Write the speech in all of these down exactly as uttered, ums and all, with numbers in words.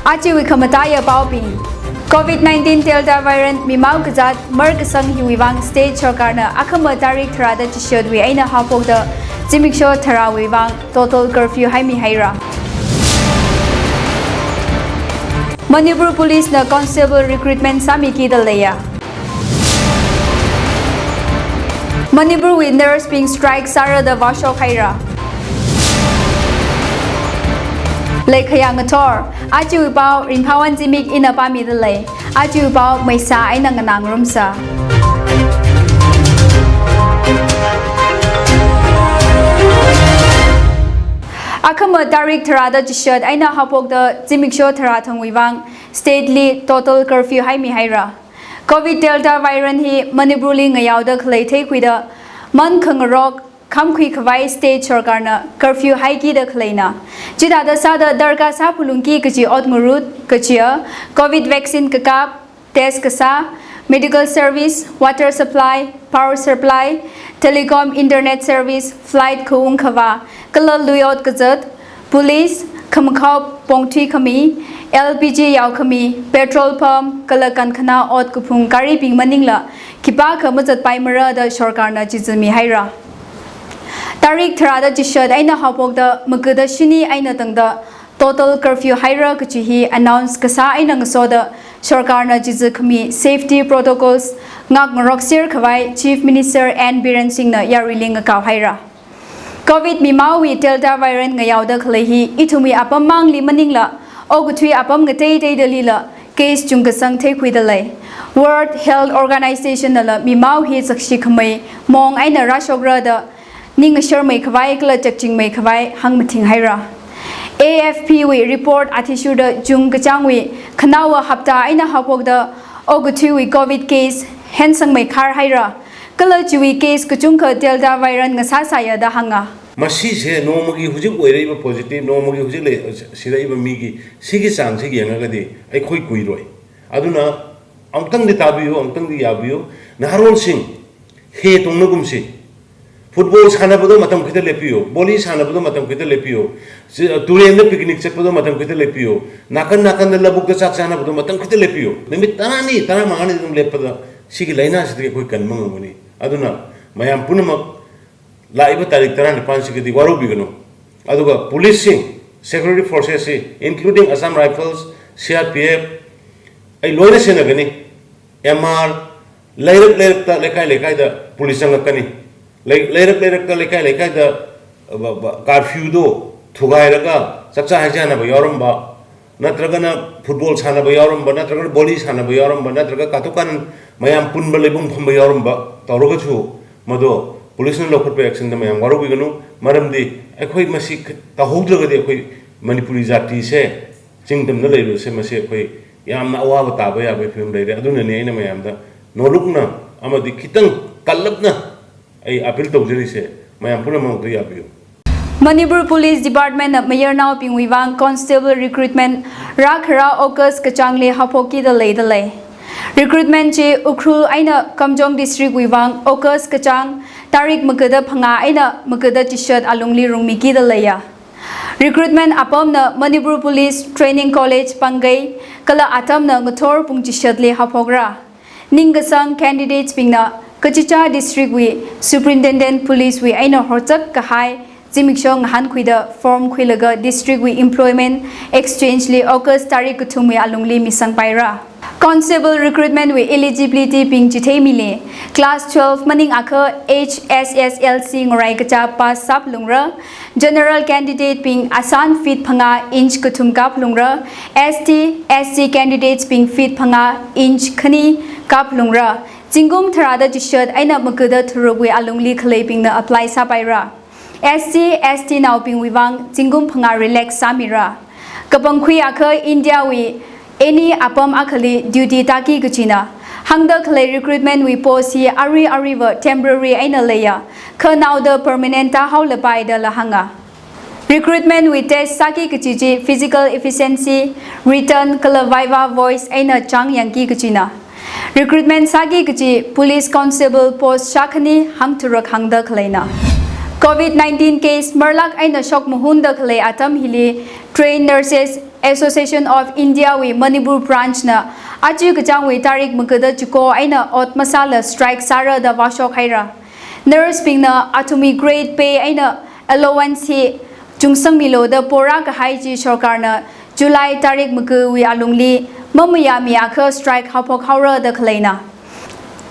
Ajawui khamataiya paobing. Covid nineteen Delta variant mimao kazāt markasang hiwui vang state sorkarna akhama tarik tharāda chishatwui eina haophokda zimiksho tharāwui vang total curfew haimi haira. Manipur Police na constable recruitment sāmikida leiya. Manipur wui nurse bing strike sāra da vāshok haira. Leikhayā ngathor, ajawui pao Ringphāwon Zimik ina pāmida lei. Ajawui pao meisā eina nganāngarumsa. Akhama tarik tharāda chishat eina haophokda zimiksho tharā thangwui vang state li total curfew haimi haira. Covid Delta variant hi Manipur li ngayaoda khalei theikhuida, man khangarok khamkhui khavai state sorkarna curfew haikida khaleina. Chithāda sāda darkar sāphalungki kachi ot ngarut kachiya, Covid vaccine kakap, test kasā, medical service, water supply, power supply, telecom, internet service, flight khaung khavā, kala lui ot kazat, police, khamakhao pongthui khami, L P G yao khami, petrol pump, kala kankhanā ot kaphung garibing maningla, khipākha mazatpaimara da sorkarna chizami haira. Tarik tharāda chishat eina haophokda magada shini eina tangda total curfew haira kachi hi announce kasā eina ngasoda sorkarna chiza khami safety protocols ngak ngarokser khavai Chief Minister N Biren Singh na yaruili ngakao haira. Covid mimaowui Delta variant ngayaoda khalei hi ithumwui apam mangli maningla, okathui apam ngateiteidalila case chungkasang theikhuida lei. World Health Organization nala mimao hi sakshi khamei mong eina rāshokra da ning asharmei khavai kala chakchingmei khavai hāngmathing haira. A F P wui report athishurda June kachāngwui khanaowa hapta eina haophokda okathuiwui Covid case hensangmei khar haira. Kala chiwui case kachungkha Delta variant ngasāsāya da hānga. ꯃꯁꯤꯁꯦ ꯅꯣꯡꯃꯒꯤ ꯍꯧꯖꯤꯛ ꯑꯣꯏꯔꯛꯏꯕ positive, ꯅꯣꯡꯃꯒꯤ ꯍꯧꯖꯤꯛ ꯂꯩ-, ꯁꯤꯔꯛꯏꯕ ꯃꯤꯒꯤ ꯁꯤꯒꯤ ꯆꯥꯡꯁꯤ ꯌꯦꯡꯉꯒꯗꯤ ꯑꯩꯈꯣꯏ ꯀꯨꯏꯔꯣꯏ꯫ ꯑꯗꯨꯅ ꯑꯃꯨꯛꯇꯪꯗꯤ ꯇꯥꯕꯤꯌꯨ, ꯑꯃꯨꯛꯇꯪꯗꯤ ꯌꯥꯕꯤꯌꯨ꯫ ꯅꯍꯥꯔꯣꯜꯁꯤꯡ, ꯍꯦ ꯇꯣꯡꯅꯒꯨꯝꯁꯤ꯫ Football ꯁꯥꯟꯅꯕꯗꯣ ꯃꯇꯝ ꯈꯤꯇ ꯂꯦꯞꯄꯤꯌꯨ, volley ꯁꯥꯟꯅꯕꯗꯣ ꯃꯇꯝ ꯈꯤꯇ ꯂꯦꯞꯄꯤꯌꯨ, ꯆꯤ-, ꯇꯨꯔꯦꯟꯗ picnic ꯆꯠꯄꯗꯣ ꯃꯇꯝ ꯈꯤꯇ ꯂꯦꯞꯄꯤꯌꯨ, ꯅꯥꯀꯟ ꯅꯥꯀꯟꯗ ꯂꯧꯕꯨꯛꯇ ꯆꯥꯛ ꯆꯥꯅꯕꯗꯣ ꯃꯇꯝ ꯈꯤꯇ ꯂꯦꯞꯄꯤꯌꯨ꯫ ꯅꯨꯃꯤꯠ ꯇꯔꯥꯅꯤ, ꯇꯔꯥꯃꯉꯥꯅꯤ ꯑꯗꯨꯝ ꯂꯦꯞꯄꯗ ꯁꯤꯒꯤ ꯂꯥꯏꯅꯥꯁꯤꯗꯒꯤ ꯑꯩꯈꯣꯏ ꯀꯟꯕ ꯉꯝꯒꯅꯤ꯫ ꯑꯗꯨꯅ ꯃꯌꯥꯝ ꯄꯨꯝꯅꯃꯛ ꯂꯥꯛꯏꯕ ꯇꯥꯔꯤꯛ ꯇꯔꯥꯅꯤꯄꯥꯟꯁꯤꯒꯗꯤ ꯋꯥꯔꯧꯕꯤꯒꯅꯨ꯫ ꯑꯗꯨꯒ police ꯁꯤꯡ, security forces ꯁꯤ, including Assam Rifles, C R P F, ꯑꯩ ꯂꯣꯏꯅ ꯁꯦꯟꯅꯒꯅꯤ꯫ M R, ꯂꯩꯔꯛ ꯂꯩꯔꯛꯇ, ꯂꯩꯀꯥꯏ ꯂꯩꯀꯥꯏꯗ police ꯆꯪꯉꯛꯀꯅꯤ꯫ ꯂꯩ-, ꯂꯩꯔꯛ ꯂꯩꯔꯛꯇ, ꯂꯩꯀꯥꯏ ꯂꯩꯀꯥꯏꯗ, ꯑ, ꯕ-, ꯕ-, curfew ꯗꯣ ꯊꯨꯒꯥꯏꯔꯒ ꯆꯥꯛꯆꯥ ꯍꯩꯖꯥꯟꯅꯕ ꯌꯥꯎꯔꯝꯕ, ꯅꯠꯇ꯭ꯔꯒꯅ football ꯁꯥꯟꯅꯕ ꯌꯥꯎꯔꯝꯕ, ꯅꯠꯇ꯭ꯔꯒꯅ volley ꯁꯥꯟꯅꯕ ꯌꯥꯎꯔꯝꯕ, ꯅꯠꯇ꯭ꯔꯒ ꯀꯥꯊꯣꯛ ꯀꯥꯔꯟ ꯃꯌꯥꯝ ꯄꯨꯟꯕ ꯂꯩꯐꯝ ꯐꯝꯕ ꯌꯥꯎꯔꯝꯕ ꯇꯧꯔꯒꯁꯨ, ꯃꯗꯣ police ꯅ ꯂꯧꯈꯠꯄ action ꯗ ꯃꯌꯥꯝ ꯋꯥꯔꯧꯕꯤꯒꯅꯨ꯫ ꯃꯔꯝꯗꯤ ꯑꯩꯈꯣꯏ ꯃꯁꯤ ꯈ-, ꯇꯧꯍꯧꯗ꯭ꯔꯒꯗꯤ ꯑꯩꯈꯣꯏ ꯃꯅꯤꯄꯨꯔꯤ ꯖꯥꯇꯤꯁꯦ ꯆꯤꯡꯗꯝꯅ ꯂꯩꯔꯨꯕꯁꯦ ꯃꯁꯤ ꯑꯩꯈꯣꯏ ꯌꯥꯝꯅ ꯑꯋꯥꯕ ꯇꯥꯕ ꯌꯥꯕꯒꯤ ꯐꯤꯕꯝ ꯂꯩꯔꯦ꯫ ꯑꯗꯨꯅꯅꯤ ꯑꯩꯅ ꯃꯌꯥꯝꯗ ꯅꯣꯂꯨꯛꯅ ꯑꯃꯗꯤ ꯈꯤꯇꯪ ꯀꯜꯂꯞꯅ ꯑꯩ appeal ꯇꯧꯖꯔꯤꯁꯦ, ꯃꯌꯥꯝ ꯄꯨꯝꯅꯃꯛꯇ ꯌꯥꯕꯤꯌꯨ꯫ Manipur Police Department ꯅ ꯃꯌꯥꯔꯅꯥꯎꯕꯤꯡꯋꯨꯏ ꯋꯥꯡ constable recruitment ꯔꯥꯈꯔꯥ August ꯀꯆꯥꯡꯂꯤ ꯍꯥꯄꯣꯛꯀꯤꯗ ꯂꯩꯗ ꯂꯩ꯫ Recruitment ꯆꯤ ꯎꯈ꯭ꯔꯨꯜ ꯑꯩꯅ ꯀꯥꯝꯖꯣꯡ district ꯋꯨꯏ ꯋꯥꯡ August ꯀꯆꯥꯡ ꯇꯥꯔꯤꯛ ꯃꯉꯥꯗ ꯐꯪꯉꯥ ꯑꯩꯅ ꯃꯉꯥꯗ ꯆꯤꯁꯠ ꯑꯂꯨꯡꯂꯤ ꯔꯨꯡꯃꯤꯀꯤꯗ ꯂꯩꯌꯥ꯫ Recruitment ꯑꯄꯥꯝꯅ Manipur Police Training College ꯄꯥꯡꯒꯩ ꯀꯂꯥ ꯑꯇꯝꯅ ꯉꯊꯣꯔ ꯄꯨꯡ ꯆꯤꯁꯠꯂꯤ ꯍꯥꯄꯣꯛꯔꯥ꯫ ꯅꯤꯡꯒꯁꯪ candidates ꯕꯤꯡꯅ ꯀꯆꯤꯆꯥ district ꯋꯤ Superintendent Police ꯋꯤ ꯑꯩꯅ ꯍꯣꯔꯆꯛ ꯀꯍꯥꯏ ꯖꯤꯃꯤꯛꯁꯣ ꯉꯍꯥꯟ ꯈꯨꯏꯗ form ꯈꯨꯏꯂꯒ district ꯋꯤ employment exchange ꯂꯤ August ꯇꯥꯔꯤꯛ ꯀꯨꯟꯊ꯭ꯔꯨꯝ ꯋꯤ ꯑꯂꯨꯡꯂꯤ ꯃꯤꯁꯪ ꯄꯥꯏꯔꯥ꯫ Constable recruitment ꯋꯤ eligibility ꯕꯤꯡ ꯆꯤꯊꯦ ꯃꯤꯂꯤ꯫ Class twelve ꯃꯅꯤꯡ ꯑꯥꯈ H S S L C ꯉꯣꯔꯥꯏ ꯀꯆꯥ pass ꯁꯥꯞꯂꯨꯡꯔꯥ꯫ General candidate ꯕꯤꯡ ꯑꯁꯥꯟ feet ꯐꯪꯉꯥ inch ꯀꯨꯟꯊ꯭ꯔꯨꯝ ꯀꯥꯞꯂꯨꯡꯔꯥ꯫ S T, S C candidates being feet ꯐꯪꯉꯥ inch ꯈꯅꯤ ꯀꯥꯞꯂꯨꯡꯔꯥ꯫ ꯆꯤꯡꯒꯨꯝ ꯊꯔꯥꯗ ꯆꯤꯁꯠ ꯑꯩꯅ ꯃꯀꯨꯗ ꯊꯨꯔꯨꯛ ꯋꯤ ꯑꯂꯨꯡꯂꯤ ꯈꯂꯩ ꯕꯤꯡꯅ apply ꯁꯥꯄꯥꯏꯔꯥ꯫ S C, S T ꯅꯥꯎ ꯕꯤꯡ ꯋꯤ ꯋꯥꯡ ꯆꯤꯡꯒꯨꯝ ꯐꯪꯉꯥ relax ꯁꯥꯃꯤꯔꯥ꯫ ꯀꯄꯪ ꯈꯨꯏ ꯑꯥꯈ India ꯋꯤ any ꯑꯄꯥꯝ ꯑꯥꯈꯂꯤ duty ꯇꯥꯀꯤ ꯀꯆꯤꯅ꯫ ꯍꯪꯗ ꯈꯂꯩ recruitment ꯋꯤ post ꯍꯤ ꯑꯔꯨꯏ ꯑꯔꯨꯏꯕ temporary ꯑꯩꯅ ꯂꯩꯌꯥ꯫ ꯈ ꯅꯥꯎꯗ permanent ꯇꯥ ꯍꯥꯎ ꯂꯄꯥꯏꯗ ꯂꯍꯪꯉꯥ꯫ Recruitment ꯋꯤ test ꯁꯥꯀꯤ ꯀꯆꯤ ꯆꯤ physical efficiency, written ꯀꯂꯥ viva voice ꯑꯩꯅ ꯆꯥꯡ ꯌꯥꯡꯀꯤ ꯀꯆꯤꯅ꯫ Recruitment ꯁꯥꯀꯤ ꯀꯆꯤ police constable post ꯁꯥꯈꯅꯤ ꯍꯪ ꯊꯨꯔꯛ ꯍꯪꯗ ꯈꯂꯩꯅ꯫ Covid nineteen case ꯃꯔꯂꯥꯛ ꯑꯩꯅ ꯁꯣꯛ ꯃꯍꯨꯟꯗ ꯈꯂꯩ ꯑꯇꯝ ꯍꯤꯂꯤ trained nurses Association of India wui Manipur branch na aja kachāngwui tarik magada chiko eina ot masāla strike sāra da vāshok haira. Nurse bingna athumwui grade pay eina allowance hi chungsangmilu da pora kahai chi sorkarna July tarik magawui alungli mamayāmiakha strike haophok haora da khaleina.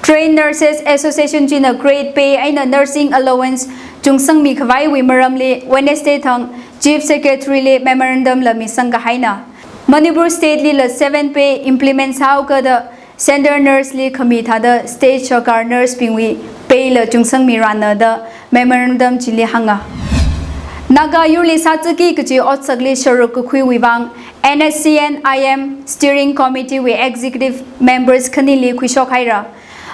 Trained Nurses Association china grade pay eina nursing allowance chungsangmi khavaiwui maramli Wednesday thang Chief Secretary li memorandum la misang kahaina. Manipur State lila seven pay implement sāhaoka da Center nurse li khami thāda state sorkar nurse bingwui pay la chungsangmi rāna da memorandum chili hānga. Naga yurli sāzaki kaji otsakli sharuk kakhuiwui vang N S C N I M Steering Committee wui executive members khanili khuishok haira.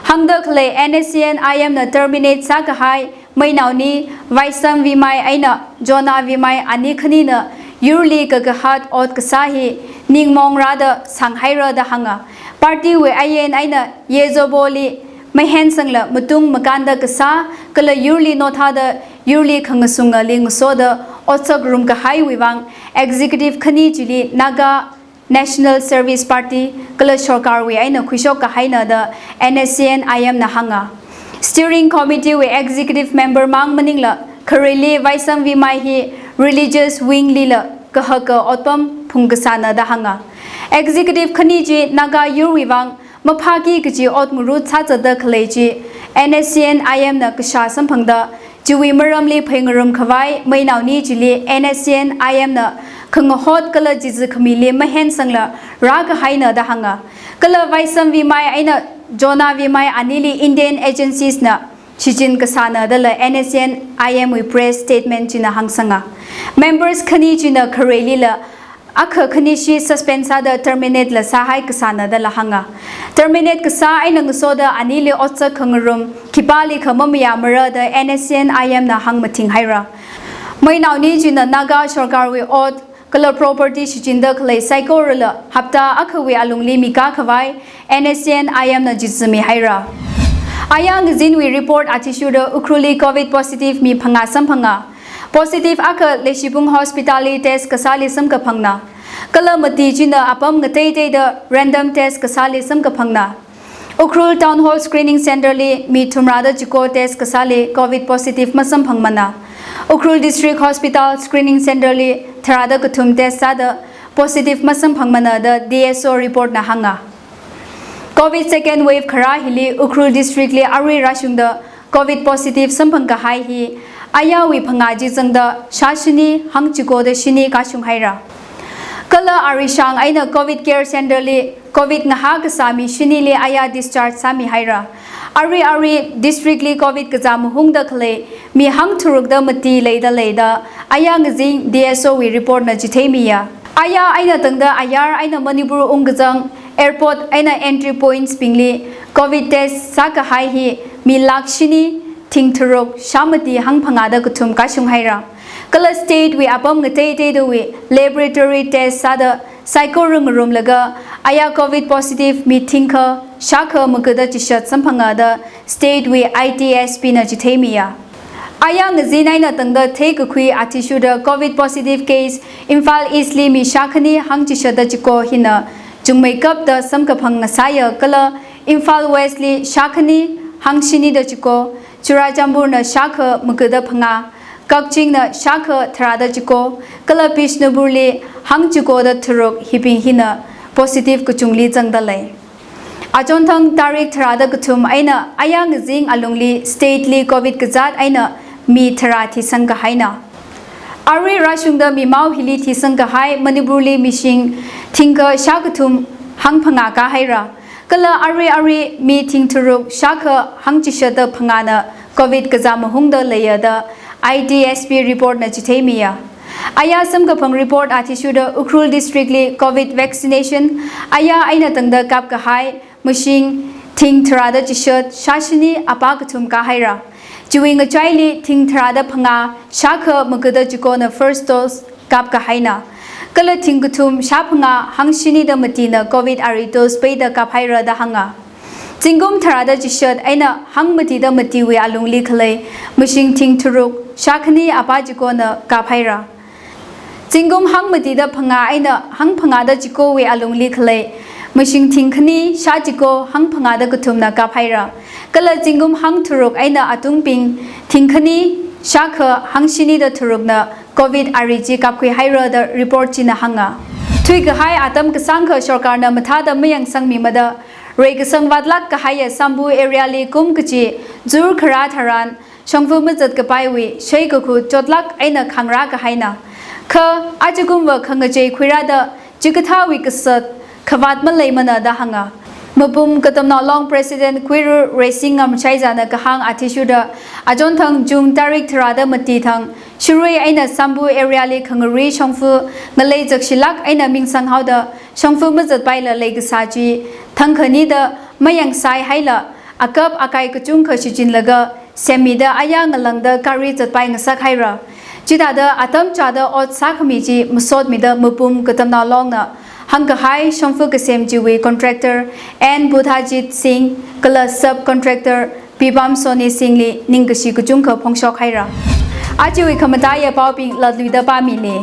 Hāngda khalei N S C N I M na terminate sākahai Meinaoni Vaisam Vimai eina Jona Vimai ani khanina yurli kakahat ot kasā hi ningmong rāda sānghaira da hānga. Party wui ain eina Yezobo li mahensangla matung makānda kasā kala yurli nothāda yurli khangasungali ngasoda otsak rum kahaiwui vang executive khani chili Naga National Service Party kala sorkarwui eina khuishok kahaina da N S C N I M na hānga. Steering Committee wui executive member mang maningla khareli Vaisam Vimai hi religious wing lila kahaka otpam phungkasāna da hānga. Executive khani chi Naga yurwui vang maphāki kaji ot ngarut sāzatda khalei chi N S C N I M na kashā samphangda chiwui maramli pheingarum khavai Meinaoni chili N S C N I M na khangahot kala chizi khamili mahensangla rākahaina da hānga. Kala Vaisam Vimai eina Jona Vimai anili Indian agencies na shichin kasāna dala N S C N I M wui press statement china hāngsanga. Members khani china kharelila akha khanishi suspend sāda terminate la sāhai kasāna dala hānga. Terminate kasā eina ngasoda anili otsak khangarum khipālikha mamayāmara da N S C N I M na hāngmathing haira. Meinaoni china Naga sorkarwui ot kala property shichinda khalei saikorala hapta akhawui alungli mikā khavai N S C N I M na chizumi haira. Aya ngazinwui report athishurda Ukhrulli covid positive mi phangā samphanga. Positive akha Leishibung Hospital li test kasāli samkaphangna. Kala mati china apam ngateiteida random test kasāli samkaphangna. Ukhrul Town Hall Screening Center li mi thumrada chiko test kasāli covid positive masamphangmana. Ukhrul District Hospital Screening Center li tharada kathum test sāda positive masamphangmana da D S O report na hānga. Covid second wave kharā hili Ukhrul District li arui rāshungda covid positive samphang kahai hi ayawui phangā chi zangda shāshini hangchikoda shini kashung haira. Kala arishang eina covid care center li covid ngahā kasā mi shinili aya discharge sāmi haira. Arui arui district li covid kazā mahungda khalei mi hangtharukda mati leida leida aya ngazin D S O wui report na chitheimiya. Aya eina tangda ayar eina Manipur ungkazang airport eina entry points bingli covid test sākahai hi mi lakh shini thingtharuk shāmati hangphangāda kathum kashung haira. Kala state wui apam ngateiteidawui laboratory test sāda saikora ngarumlaga aya covid positive mi thingkha shākha magada chishat samphanga da state wui I T S P na chitheimiya. Aya ngazin eina tangda theikakhui athishurda covid positive case Imphal East li mi shākhani hangchishada chiko hina chungmeikapda samkaphang ngasāya kala Imphal West li shākhani hangshinida chiko, Churachandpur na shākha magada phangā, Kakching na shākha tharada chiko, kala Bishnupur li hangchikoda tharuk hibing hina positive kachungli zangda lei. Achonthang tarik tharada kathum eina aya ngazin alungli state li covid kazat eina mi tharā thisang kahaina. Arui rāshungda mi mao hili thisang kahai Manipur li mishing thingkha shākathum hangphangā kahaira. Kala arui arui mi thingtharuk shākha hangchishada phangāna covid kazā mahungda leiya da I T S P report na chitheimiya. Aya samkaphang report athishurda Ukhrul district li covid vaccination aya eina tangda kap kahai mashing thingtharada chishat shāshini apā kathum kahaira. Chiwui ngachaili thingtharada phangā shākha magada chikona first dose kap kahaina. Kala thingkathum shāphangā hangshinida matina covid ari dose peida kap haira da hānga. Zingkum tharada chishat eina hangmatida matiwui alungli khalei mashing thingtharuk shākhani apā chikona kap haira. Zingkum hangmatida phangā eina hangphangāda chikowui alungli khalei mashing thingkhani shāchiko hangphangāda kathumna kaphaira. Kala zingkum hangtharuk eina atungbing thingkhani shākha hangshinida tharukna Covid ari chi kapkhuihaira da report china hānga. Thuikahai atam kasāngkha sorkarna mathāda mayangsangmimada reikasang vātlāk kahaiya Sambu area li kum kachi zur kharā tharan shongfa mazat kapaiwui shei kakhu chotlāk eina khangrā kahaina. Kha ajakumva khangachei khuirāda chikathāwui kasat khavāt maleimana da hānga. Mapum Katamnao Long President Khuirur Reising Ngamchaizana kahāng athishurda achonthang June tarik tharāda mati thang Shirui eina Sambu area li khangari shongfa ngalei zakshilāk eina mingsanghaoda shongfa mazatpaila leikasā chi thangkhanida mayangsai haila akap akai kachungkha shichinlaga semmida aya ngalāngda gari zatpai ngasakhaira. Chithāda atam chāda ot sākhami chi masotmida Mapum Katamnao Longna hāngkahai shongfa kasem chiwui contractor N Buddhajit Singh kala subcontractor Bibam Soni Singhli ningkashi kachungkha phongshokhaira. Ajawui khamataiya paobing latluida pāmili.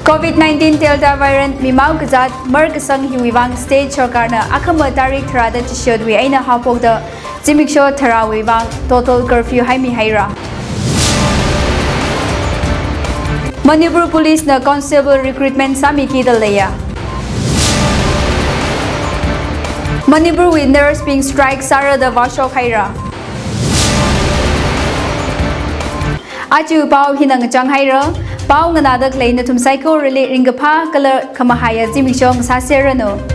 Covid nineteen Delta variant mimao kazāt markasang hiwui vang state sorkarna akhama tarik tharāda chishatwui eina haophokda zimiksho tharāwui vang total curfew haimihaira. Manipur Police na constable recruitment sāmikida leiya. Manipur wui nurse bing strike sāra da vāshokhaira. Aja pao hina ngachang haira. Pao nganāda khalei nathum saikorali ringkaphā kala khamahaiya zimiksho ngasāserranu.